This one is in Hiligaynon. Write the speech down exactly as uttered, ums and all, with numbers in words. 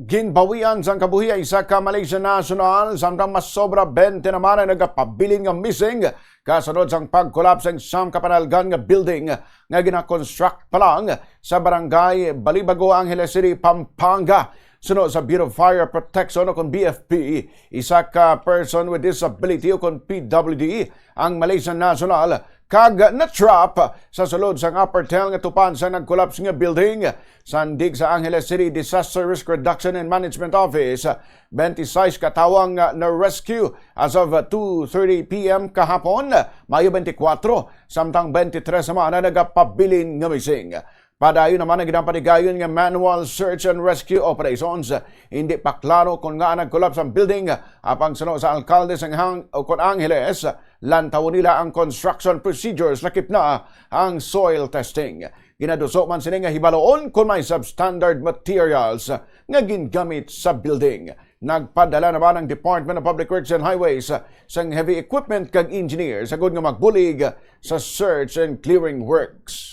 Ginbawian sang kabuhi ang isa ka Malaysian national, samtang mas sobra twenty naman ang nagapabilin nga missing kasunod sang pag-collapse sang siyam ka panalgan nga building nga gina-construct pa lang sa barangay Balibago, Angeles City, Pampanga. Suno sa Bureau of Fire Protection o kon B F P, isa ka person with disability o kon P W D ang Malaysian national kag na-trap sa sulod sang upper tile nga tupad sa nag-collapse nga building. Sandig sa Angeles City Disaster Risk Reduction and Management Office, twenty-six ka tawo ang na-rescue as of two thirty p m kahapon, Mayo twenty-four, samtang twenty-three naman ang nagapabilin nga missing. Padayon naman ang ginapatigayon nga manual search and rescue operations. Hindi pa klaro kon ngaa nag-collapse ang building, apang suno sa alkalde sang Hang-, o kon Angeles, lantawon nila ang construction procedures lakip na ang soil testing. Ginaduso man sini nga hibaloon kon may substandard materials nga gingamit sa building. Nagpadala naman ang Department of Public Works and Highways sang heavy equipment kag engineers agud nga magbulig sa search and clearing works.